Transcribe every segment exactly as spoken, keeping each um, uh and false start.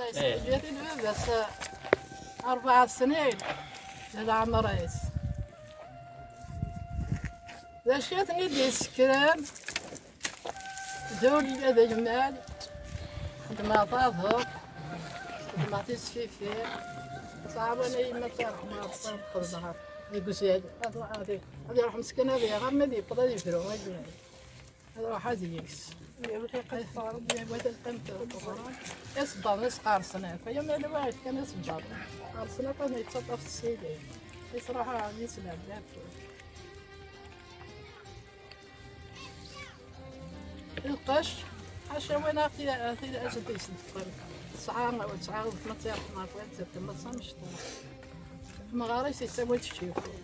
Yesseǧǧa-t-id baba-s rebɛa snin di leɛmer-is. D acu i ten-id-yessekren? D ul d lmal. Xedmeɣ taḍuṭ, xedmeɣ tisfifin. Ttɛawan a yemma, ad tt-yerḥem Ṛebbi, ad xedmeɣ deg uzal. Ad, ad, ad yerḥem meskin, ad yaɣ armi ad yewweḍ ad yebru i lmal. Ad ruḥ ad yeks. Yewwa talqimt n uɣrum. Isebbaḍen-is qqersen akk. Ay ama d wa yefkan isebbaḍen. Qqersen akk, ad yettaṭṭaf s ssidi. Isruḥ ad yeslab d afud. Lqecc, ḥaca win ara t-, ara t-, ara t-yesdeffqen. Tesɛa, tesɛa weltma, ad tt-yerḥem Ṛebbi, ad tt-terr d tamestant. Amɣar-is yettawi-d ccikul.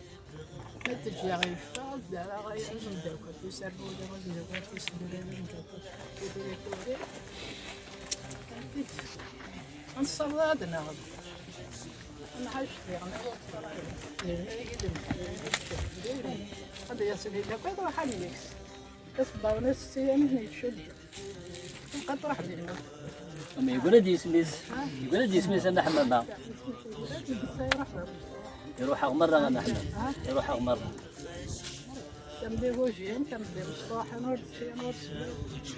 Ma d-ǧǧiɣ yeffeɣ, ad d-rreɣ i umeddakel, tis rbuda, ad d-rreɣ tis dura, umeddakel. Tura tura. Ad nessaweḍ ad naɣ. Ad nḥac diɣen, ad d-yas lila, ad ruḥ ad yeks. Isebbaḍen-is s tiyamin yecudden. Qeṭṭreḥ dinna. Ama yeggra-d yisem-is, yeggra-d yisem-is a Nna Ḥemmama. Iruḥ-aɣ merra a Nna Ḥemmama. Iruḥ-aɣ merra. Kam d igujiyen, kam d imecṭuḥen, ur ččin, ur swen.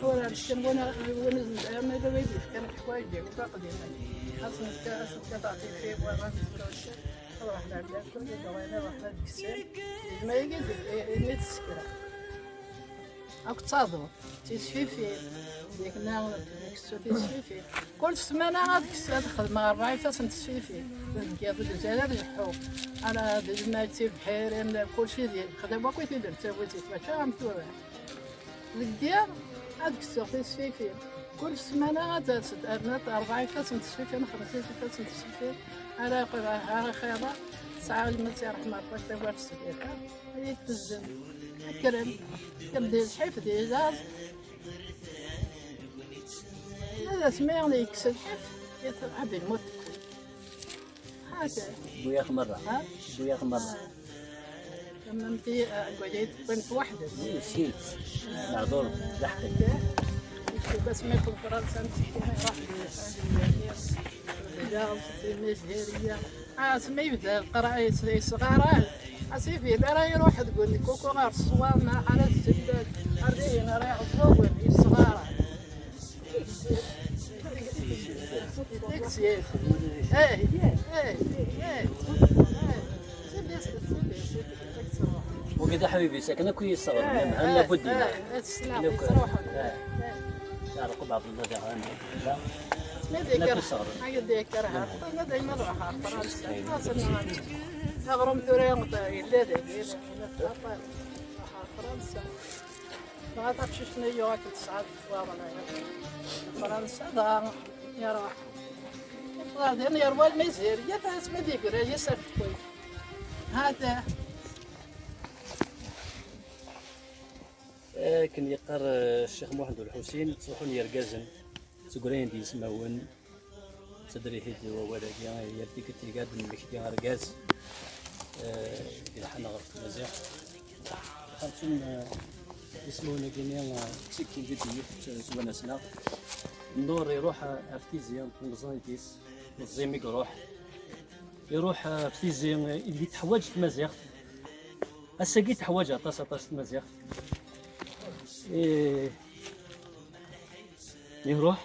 Ur rkin, win, win izemren ad awi-d yefkan leḥwayeǧ-iw taqdimin. Ad sen-fkeɣ, ad sen-fkeɣ taɛtifi, wala ad ruḥen ar lakul, ad ruḥen ad ksen. Yemma-agi d, i, i, i d-ssekreɣ. Akked taḍuṭ, tisfifin, deg-neɣ neksu tisfifin. Kul ssmana ad kess-, ad xedmeɣ ṛebɛa ifassen n tesfifin. Deg yiḍ deg uzal ad leḥḥuɣ. Ala d lmal d tibḥirin, kulci di, xdem akk i tidert tabutit, mačči am tura. Deg yiḍ ad kkseɣ tisfifin. Kul ssmana ad d-, rnuɣ ṛebɛa ifassen n tesfifin, xemsa ifassen n tesfifin. Ara, ara xeḍa, tesɛa lmal, ad tt-yerḥem Ṛebbi, tawart sbiqa. Ay tezzem. Kkren. Kkren di lḥif, di laẓ. Ad asmi yekkes lḥif, ad yemmut. Haka. Buyax merra. Ha? Buyax merra. Tamamti, ah, gwadayt, went waḥdes. Nsiɣ. Nehḍer, d aḥqi. Bas ma yekun Fransa, nsiɣ, ma yruḥ di, di, di, Asmi yebda leqraya yesɣaray, asif yella ara iruḥ deg unekuku ɣer ṣṣwab, ma ara tzellel, ar dihin ara iɛeẓẓugen, yesɣaray. Deg-s, eh, eh, eh, eh. Wagi d aḥbib-is, akken akk i yi-sseɣren, eh, mhan eh, labud eh, yella. Eh, ssneɣ, akken akk, yettruḥu. Eh. Eh. Yeɛreq ubeɛḍ n daɣen. Ma d ikerh, ma d ikerh, ma dayma ad ruḥeɣ ɣer Fransa. Aɣrum tura yella dagi, ruḥeɣ ɣer Fransa. Dɣa taqcict-nni yuɣ akken tesɛa lekwaɣen aya. Fransa, dɣa iruḥ. Iruḥ din yerwa lmizir, yat asmi d-yeggra yis afekwi. Hada. Akken yeqqar, eh, Ccix Muḥend Ulḥusin, ttruḥun yergazen, ttegrayen-d yismawen, ttadriḥ-id wawal-agi, yal tikkelt iga ad nemmekti argaz, eh, yelḥan ɣef tmaziɣt. Xerṣum, eh, ismawen-agi-nni, eh, ttekkin di ddunit, ttwanasen-aɣ. Nnuṛ iruḥ, eh, ɣef tizi n tlemẓayt-is, meẓẓi mi iruḥ. Iruḥ, eh, ɣef tizi, eh, ideg teḥwaǧ tmaziɣt. Ass-agi teḥwaǧ aṭas, aṭas tmaziɣt. Eh, iruḥ.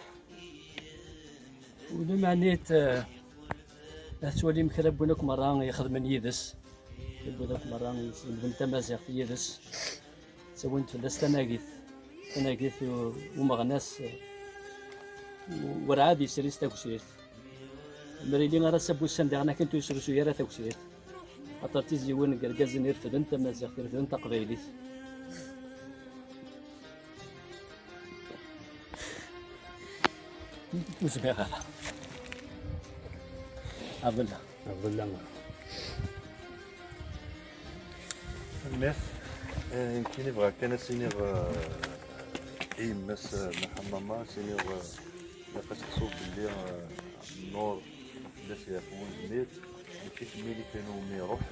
Ulameɛnit, eh, ad tettwalim kra n win akk merra ixedmen yid-s, kra n win akk merra yeslemden tamaziɣt yid-s, ttawin-d fell-as tanagit, tanagit u-, umeɣnas, eh, u-, werɛad yesri s tagecrirt. Mer yili ar ass-a n wussan diɣen akken ur yesrusuy ara tagecrirt. Axaṭer tiziwin n yergazen irefden tamaziɣt, irefden taqbaylit. Ur zmireɣ ara. Abella. Abella. Tanemmirt. Eh, nekkini bɣiɣ kan ad s-iniɣ, eh, i yemma-s, eh, Nna Ḥemmama, ad s-iniɣ, eh, ilaq ad teḥṣu belli, eh, nnuṛ fell-as yeɛfu ur nezmir, mačči kemmini kan umi iruḥ,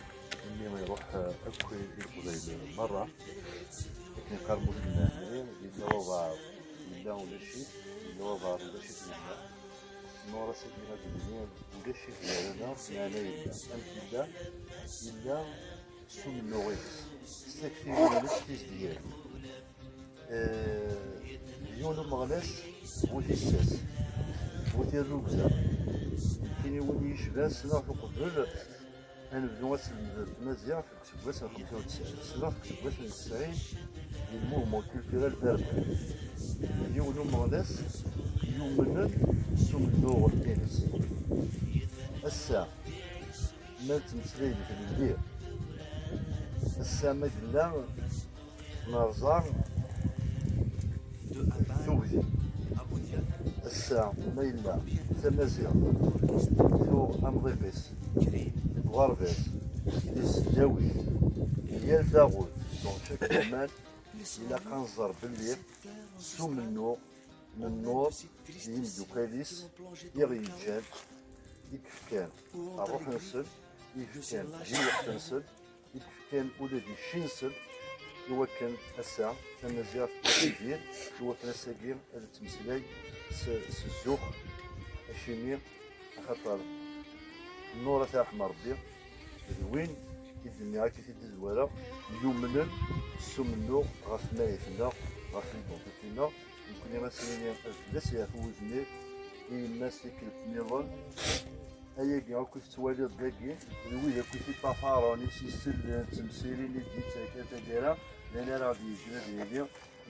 imi iruḥ, eh, akk i Leqbayel merra. Akken yeqqar Muḥend Ɛemri, yella wabar yella ulac-it, yella wabar ulac-it yella. Nnuṛ ass-agi ad d-nini ulac-it gar-aneɣ, meɛna yella. Amek yella? Yella s umennuɣ-ines, s takti-ines tizedganin. Eh, d yiwen umeɣnas bu tissas, bu tirrugza. Nekkini win i yi-yecban ssneɣ-t uqbel ad nebdu ad slemden tmaziɣt deg useggas n xemsa u tesɛin. Ssneɣ-t deg useggas n tesɛin di le mouvement culturel berber. D yiwen umeɣnas yumnen s umennuɣ-ines. Ass-a, ma nettmeslay di tlelli, ass-a ma yella nerẓa tugdi. Ass-a ma yella tamaziɣt tuɣ amḍiq-is deg uɣerbaz, di tesdawit, di yal taɣult, dans chaque domaine, ilaq ad nẓer belli s umennuɣ n Nnuṛ d yimeddukal-is i ɣ-yeǧǧan, i yefkan ṛṛuḥ-nsen, i yefkan deg lweqt-nsen, i yefkan ula d icci-nsen, i wakken ass-a tamaziɣt ad tidir, i wakken ass-agi ad nettmeslay s, s zzux, acimi, axaṭer Nnuṛ, ad t-yerḥem Ṛebbi, d win i d-nniɣ akka i t-id-zwareɣ, yumnen s umennuɣ ɣef tmayet-nneɣ, ɣef l'identité-nneɣ. Nekkni ad s-nini ad fell-as yeɛfu wudem-ik, i yemma-s tikkelt nniḍen. Ayagi akk i tettwaliḍ dagi, d wid akk i t-iṭṭafaren, i s-isellen, d temsirin i d-yettak ar taggara, d ayen ara ɣ-d-yeǧǧen ad yili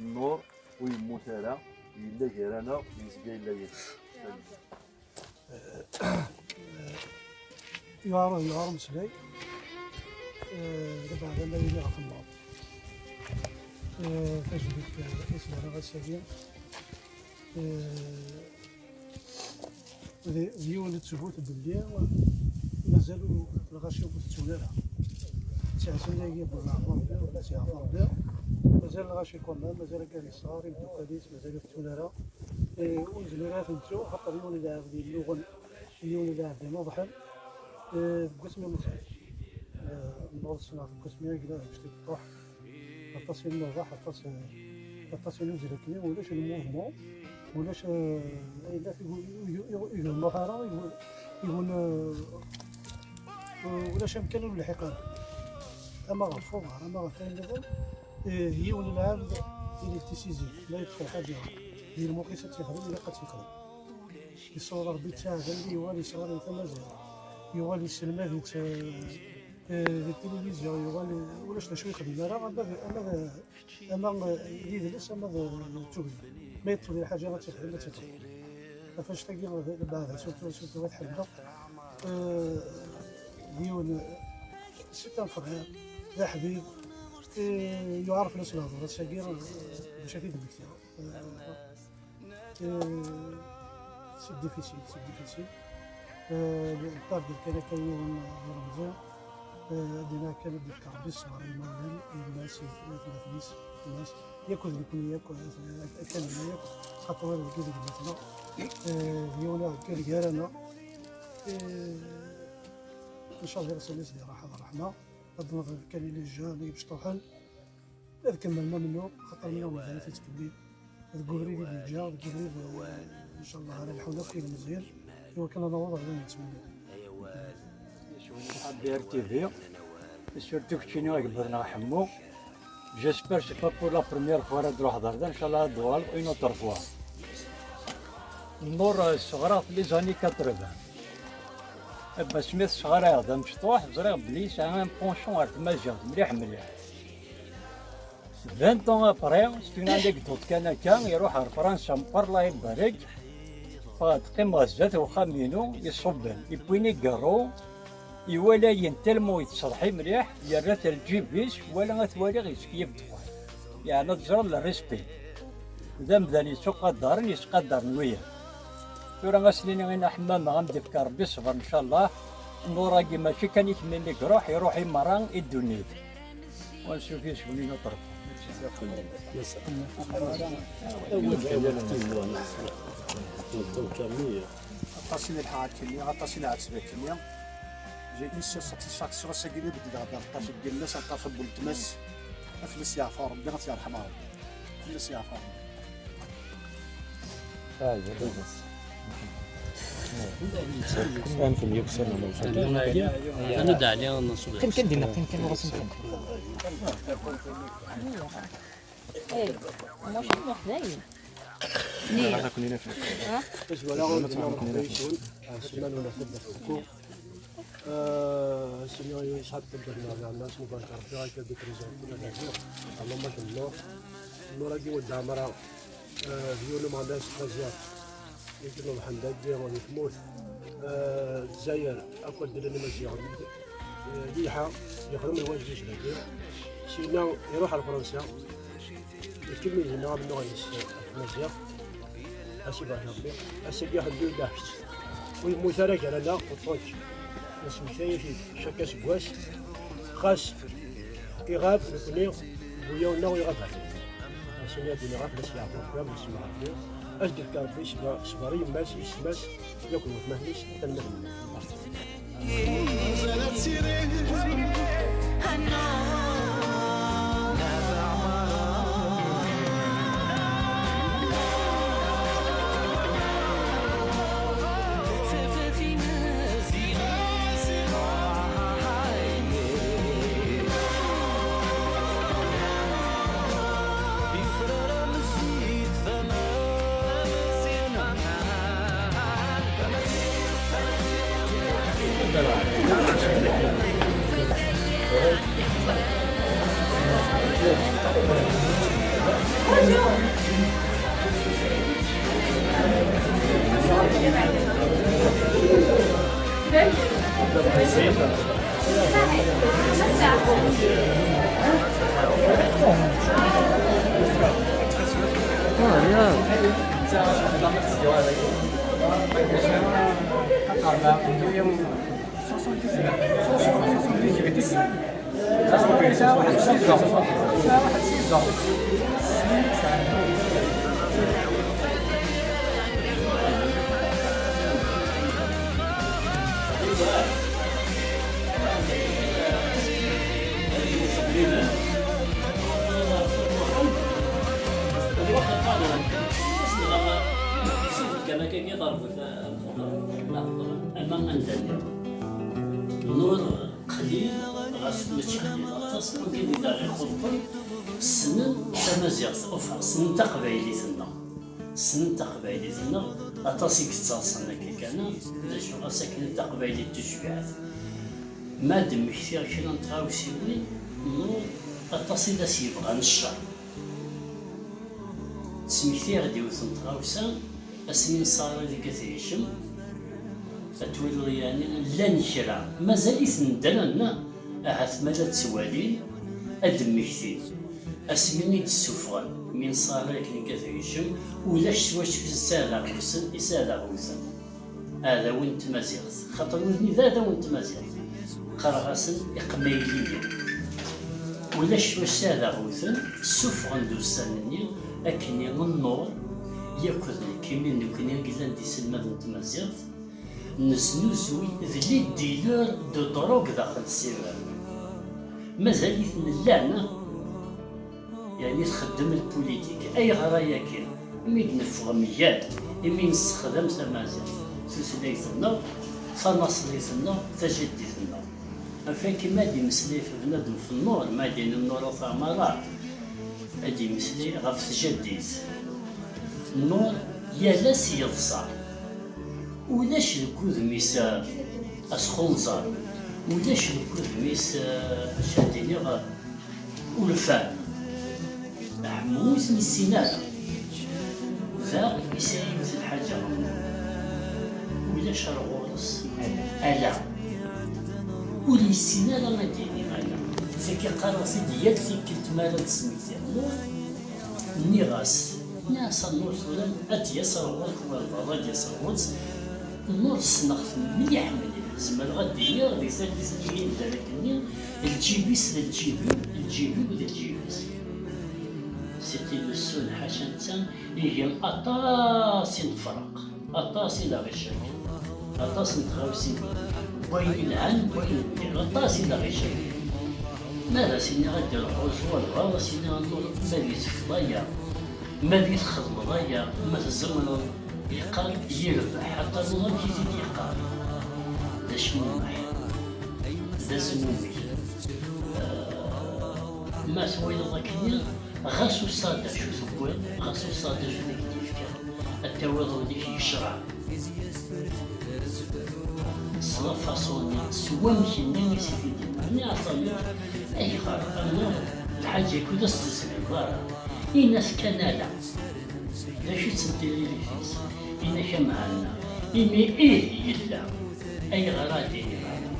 Nnuṛ ur yemmut ara, yella gar-aneɣ, yezga yella yid-s. Yuɛer, yuɛer umeslay. Eh, labeɛda ma yili ɣef Nnuṛ. Eh, tajmilt, eh, i s-nerra ass-agi. Eh, d, d yiwen n ttbut belli mazal ur, lɣaci ur tettun ara. Ttɛezzin dagi n leɛmer, Rebbi, Rebbi ad tt-yeɛfu Rebbi. Mazal lɣaci quand même, mazal akka di ṣṣɣar, imeddukal-is, mazal ur tettun ara. Eh, ur nezmir ara ad ten-nettu, xaṭer yiwen n lɛebd yennuɣen, yiwen n lɛebd inuḍḥen, eh, deg wasmi meẓẓi. Eh, nnuɣ ssneɣ deg wasmi agla deg ustid ṭṭuḥ. Aṭas i nnuḍaḥ, aṭas, eh, aṭas i nuzzel akkenni, ulac le mouvement, ulac, eh, ayen ur gummaɣ ara, igun, eh, ulac amkan ur nlḥiq ara. Ama ɣef uḍar, ama ɣef ayen nniḍen, eh, yiwen n lɛebd, il est décisif, ma yeṭṭef lḥaǧa, di lmuqis ad tt-yexdem, ilaq ad tt-yexdem. Yessawḍ Ṛebbi ttaɛdan di yuɣal yesɣarin tamaziɣt. Yuɣal yesselmad-itt, eh, eh, di tilivizyu, yuɣal, eh, ulac d acu yexdim ara, ama d, ama d, ama, eh, d idles, ama d, d tugna. Ma yeṭṭef di lḥaǧa ad tt-yexdem, ad tt-yexdem. Ɣef annect-agi, lbeɛda, surtout, surtout ad ḥemmleɣ, eh, d yiwen, eh, c'est un frère, d aḥbib, eh, yuɛer fell-as lehdur, ass-agi, eh, bac ad t-id-mmektiɣ. Eh, Eh, c'est difficile, c'est difficile. Eh, nqarder kan akka yiwen, eh, di Remẓi. Eh, ad iniɣ kan ad d-yefk Rebbi ṣṣber i yemma-nnem, i yemma-s, i yemma-s, i yemma-s. Yakk d nekkni, yakk, eh, akka nella yakk, xaṭer ad wagi d gma-tneɣ. Eh, d yiwen uɛeggal gar-aneɣ. Eh, ncallah iɣsan-is di rraḥa d ṛṛeḥma. Ad d-neḍleb kan i les jeunes, i yimecṭuḥen. Ad kemmlen amennuɣ, xaṭer amennuɣ mazal ad t-yettkemmil. Deg ubrid i d-yeǧǧa, deg ubrid, eh, ncallah ara lḥun akk ilmeẓyen, i wakken ad naweḍ ɣer wayen nettmenni. Sur T V, surtout keččini agemmad-nneɣ Ḥemmu. J'espère c'est pas pour la première fois ara d-truḥeḍ ar da, ncallah ad d-tuɣaleḍ une autre fois. Nnuṛ, eh, ssɣreɣ les années quatre-vingts. Abba Smith ssɣarayeɣ d amecṭuḥ, ẓriɣ belli yesɛa un penchant ɣer tmaziɣt mliḥ mliḥ. Vingt ans après, c'est une anecdote kan akka, iruḥ ɣer Fransa, meqqar Allah ibarek, ffɣeɣ-d qqimeɣ zdat uxxam-inu iṣubben, iwwi-n igerru, iwala-yi-n tellement yettṣerḥi mliḥ, yerra-t ar lǧib-is, wala ad t-waliɣ yeskeyyef ddexxan. Yeɛni ad teẓreḍ le respect. D amdan yettuqadaren, yesqadaren wiyaḍ. Tura ad s-nini i Nna Ḥemmama, ad m-d-ifk Ṛebbi ṣṣber, ncallah. Nnuṛ-agi mačči kan i kemmini i iruḥ, iruḥ i meṛṛa i ddunit. Wa nsufi sgunin uṭref. Aṭas i nelḥa akkenni, aṭas i nɛetteb akkenni. J'ai une seule satisfaction, ass-agi mi beddeɣ d Arṭac n Gillas, Arṭac n weltma-s. Ad fell-as yeɛfu Ṛebbi, ad tt-yerḥem Ṛebbi. Ad fell-as yeɛfu Ṛebbi. Ah, yes. Anfem yakk s anam. Anu d Ɛli Nnaṣubi. Kan, kan dinna, kan, kan ɣur-sen kan. Tazwara ur d-nniɣ leḥdayen-nwen, ɛasman ur nafad ɣef tku. Asmi yesɛa ddebba n Rebbi, Rebbi ad k-prezenti, ad k-prezenti. Allahumma nnur. Nnur-agi ur d-ɛemra. D yiwen umeɣnas Maziɣ i ineḍḥen dagi di tmurt, eh, Lezzayer akk anda llan Imaziɣen. Eh, yelḥa, yexdem lwaǧeb-is dagi. Syenna iruḥ ar Fransa, ikemmel dinna amennuɣ-is ɣef Maziɣ. Asibaḥ Rebbi, ass-agi alḥemdulillah, ur yemmut ara gar-aneɣ, uṭṭuc. Nesmektay-it-id cakk aseggas, xas iɣab nekni, bu yiwen-nneɣ ur iɣab ara. Ass-agi ad d-iniɣ ɣef Mass Yeɛqub, ɣef Mass Yeɛqub. Ad d-ifk Rebbi ṣṣber, ṣṣber i yemma-s, i yessetma-s, yakk d wetma-s, tanemmirt. Kan akkagi tarbut, ama anda nniḍen. Nnur qlil, ɣas mačči qlil aṭas, wigi d iderɣi xulṭen, ssnen tamaziɣt, enfin, ssnen taqbaylit-nneɣ. Ssnen taqbaylit-nneɣ, aṭas i yettaḍsan akka kan, d acu ɣas akken taqbaylit d tejbiɛt. Ma d-mmektiɣ kra n tɣawsiwin, nnur aṭas i d as-yebɣan ccer. Smektiɣ-d yiwet n tɣawsa, asmi nessawel deg At Hicem, ad twaliḍ yeɛni llan kra, mazal-iten ddren, ahat ma la ttwalin, ad d-mmektin. Asmi i d-ssufɣen, mi nessawel akken deg At Hicem, ulac s wacu i sɛeddaɣ-iten, i sɛeddaɣ-iten. Aɛdawen n tmaziɣt, xaṭer wid-nni d aɛdawen n tmaziɣt. Qqareɣ-asen iqmayliyen. Ulac wacu ara ɣuten, ssufɣen-d ussan-nni, akken i nnur, yakk d nekk, imi d nekkni i yellan d iselmaden n tmaziɣt, nesnuzuy d les dealers de drogue daxel Sirem. Mazal-iten llan, ah? Yeɛni txeddem lpulitik. Ayɣer ayagi? Imi d-neffeɣ mgal, imi nessexdam tamaziɣt, tutlayt-nneɣ, tanaṣlit-nneɣ, tajaddit-nneɣ. Ɣef wakken ma d-imeslay bnadem f nnur, ma d-ini nnur ur teɛmer ara, ad d-imeslay ɣef tjaddit. Nnur yal ass yeḍsa. Ulac deg wudem-is, eh, asxunẓer, ulac deg wudem-is, eh, acu ad d-iniɣ, eh, urfan. Ḥemmu ur ten-yessin ara. Da yesɛa yiwet n lḥaǧa, ulac ar ɣur-s ala. Ur yessin ara ad d-yini ala. Tagi qqareɣ-t-id yal tikkelt mi ara d-smektiɣ. Nniɣ-as, nniɣ-as a Nnur, tura ad d-yas ar ɣur-k walbeɛḍ, ad d-yas ar ɣur-s. Nnur ssneɣ-t mliḥ, mliḥ. Zemreɣ ad d-iniɣ di tallit-nni i nedder akkenni, lǧib-is d lǧib-iw, lǧib-iw d lǧib-is. C'était le seul, ḥaca netta, iga aṭas i nefreq, aṭas i d aɣ-icerken, aṭas n tɣawsiwin, n wayen ilhan, n wayen n lxir, aṭas i d aɣ-icerken. Ma ad as-iniɣ ad d-iruḥ ɣur-s walbeɛḍ, ad as-iniɣ a Nnur, ma ad iyi-tefkeḍ aya, ma ad iyi-txedmeḍ aya, ma tzemreḍ. Yeqqar-d yerbeḥ, aṭaluḍ amek i t-id-yeqqar? D acmumeḥ, d azmumeg. Ma twalaḍ akkenni, ɣas usaḍ acu tewwiḍ, ɣas usaḍ acu i k-d-yefka, ad tawiḍ ul-ik yecreɛ. S la façon-nni, s wamek-nni i s-t-id-yenna. Nniɣ-as, ayɣer? Annaɣ lḥaǧa-agi ur as-tezmireḍ ara. Ini-as kan ala. D acu-tt tiririt-is? Ini-ak a Mhenna, imi ih yella, ayɣer ad d-iniɣ ala?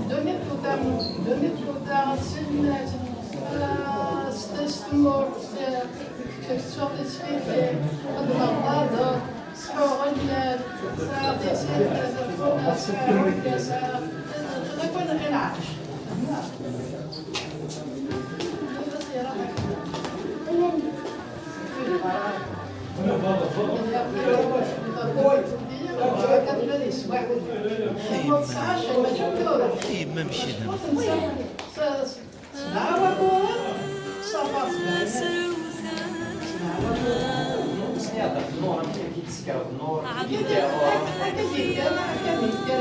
Ddunit tuta, ddunit tuta, sin, ah, s tmurt, s, s tsuq, s tfiti, xedmeɣ baḍer, sḥuɣ lmal, sɛiɣ tissit, sɛiɣ lkasa, xedmeɣ kan ɣir lɛerc. Ay, yemma, amek i d-,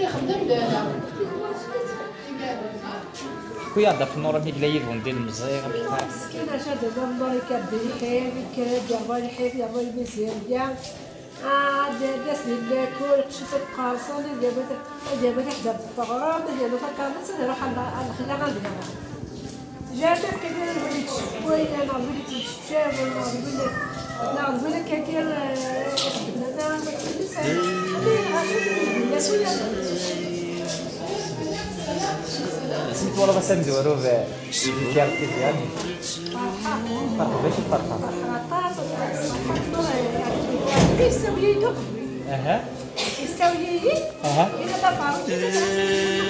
Ixeddem-d ala. Ḥku-yaɣ-d ɣef Nura mi yella yid-wen d ilemẓi, amek yeqqar? Meskin, acu ad d-nini, Nura yekka-d di lḥir, yekka-d yerwa lḥir, yerwa lmizirya. Ah, d, d as-d-yemlak, ur cfiɣ qerṣen, ad yawi, ad yawi taḥdabt n teɣrumt, ad yawi takarḍit, ad iruḥ ar, ar lexla ad iɣer. Jerreb kan win yettcewwilen, neɣ win yettmecčiwen, neɣ win, neɣ win akka kan, eh, Asmi twalaḍ ass amezwaru, eh, di Kar T V, amek? Ferḥeɣ. Ferḥeɣ, d acu tferḥeḍ? Ferḥeɣ aṭas, aṭas. Ferḥeɣ tura, eh, yessawel-iyi-d uqbel. Aha. Yessawel-iyi-d. Aha. Yenna-d aferrux, yenna-d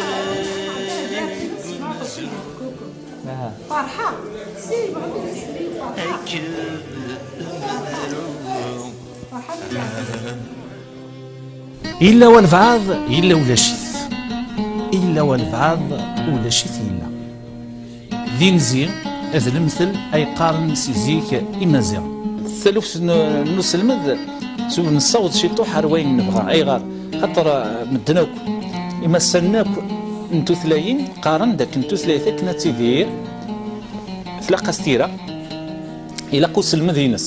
aferrux. Aha. Ferḥeɣ. Si, bɣiɣ ad yesli, ferḥeɣ. Ferḥeɣ. Yella walbeɛḍ, yella ulac-it. Yella walbeɛḍ, ulac-it yella. D inzi, d lemtel ay qqaren si zik Imaziɣen. Taluft n, n uselmed, s ur nessaweḍ ciṭuḥ ar wayen nebɣa. Ayɣer? Xaṭer, eh, medden akk, imassanen akk n tutlayin qqaren-d akken tutlayt akken ad tidir, tlaq-as tira, ilaq uselmed-ines.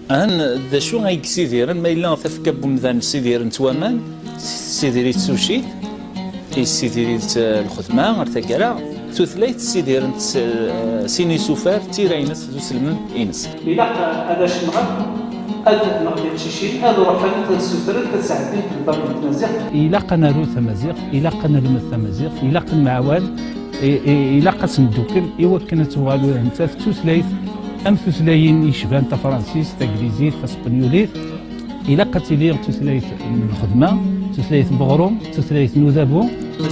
Ahan d acu ay yessidiren? Ma yella tafekka n wemdan ssidirent waman, tessidir-itt tucit, yessidir-itt, eh, lxedma ar taggara, tutlayt ssidirent s, eh, sin isufar, d tira-ines, d uselmed-ines. Ilaq ad asen-nɣer, ad neɣ tiqcicin, ad ruḥent, ad ssutrent, ad sɛeddint lbak n tmaziɣt. Ilaq ad naru tamaziɣt, ilaq ad nelmed tamaziɣt, ilaq ad nemɛawad. I- i- ilaq ad s-neddukel i wakken ad tuɣal nettat d tutlayt am tutlayin yecban tafransist, taglizit, taspenyulit. Ilaq ad tili tutlayt n lxedma, tutlayt n uɣrum, tutlayt n udabu.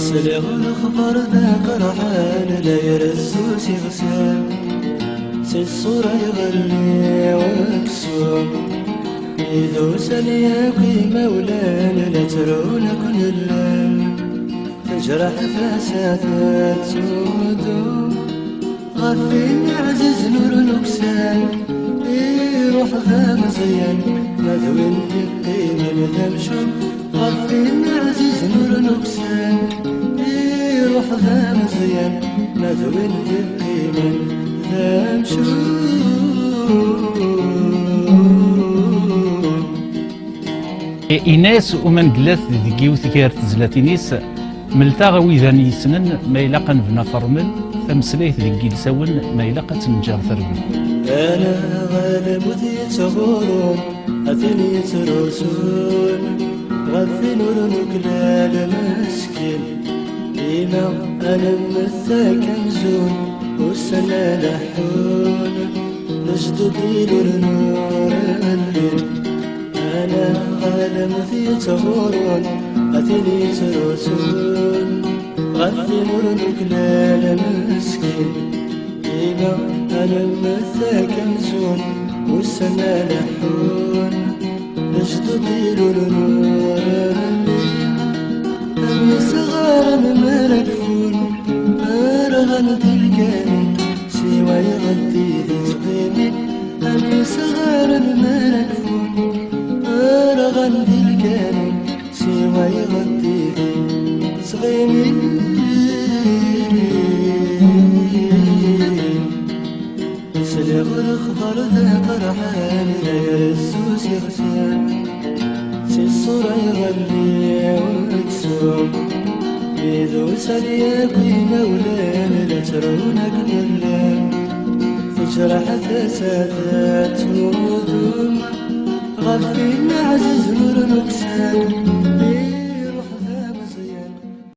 Sliɣ lexbar d aqerḥan la irezzu s iɣsan, si ṣṣura iɣelli weksum, idusan yakk imawlan la ttrun akk nella. Tejreḥ tasa tettudum ɣef win ɛzizen ur nuksan. Iruḥ d ameẓyan ma d win yeqqimen d amcum. Ɣef win ɛzizen ur nuksan. Iruḥ d ameẓyan ma d win yeqqimen d amcum. Ini-as umangellat deg yiwet gar tezlatin-is, mlet-aɣ a widan yessnen ma ilaq ad nebna termel, tameslayt deg yilsawen ma ilaq ad tt-neǧǧer terwel. Anaɣ alamut yettɣurun, a tin yettrusun, ɣef win ur nuklal meskin. Dima anemmet-ak amzun ussan la leḥḥun, lejdud ilulen ur llin. Anaɣ alamut yettɣurun, a tin yettrusun, ɣef win ur nuklal meskin. Dima anemmet-ak amzun ussan la leḥḥun, lejdud ilulen ur llin. Am isɣaren mi ara kfun, rɣan-d i lkanun, siwa iɣeddi di ttɣimin. Am isɣaren mi ara kfun, rɣan-d i lkanun, siwa iɣeddi di ttɣimin. Sliɣ lexbar d aqerḥan la irezzu s iɣsan, si ṣṣura iɣelli weksum, idusan yakk imawlan la ttrun akk nella. Tejreḥ tasa tettudum ɣef win ɛzizen ur nuksan.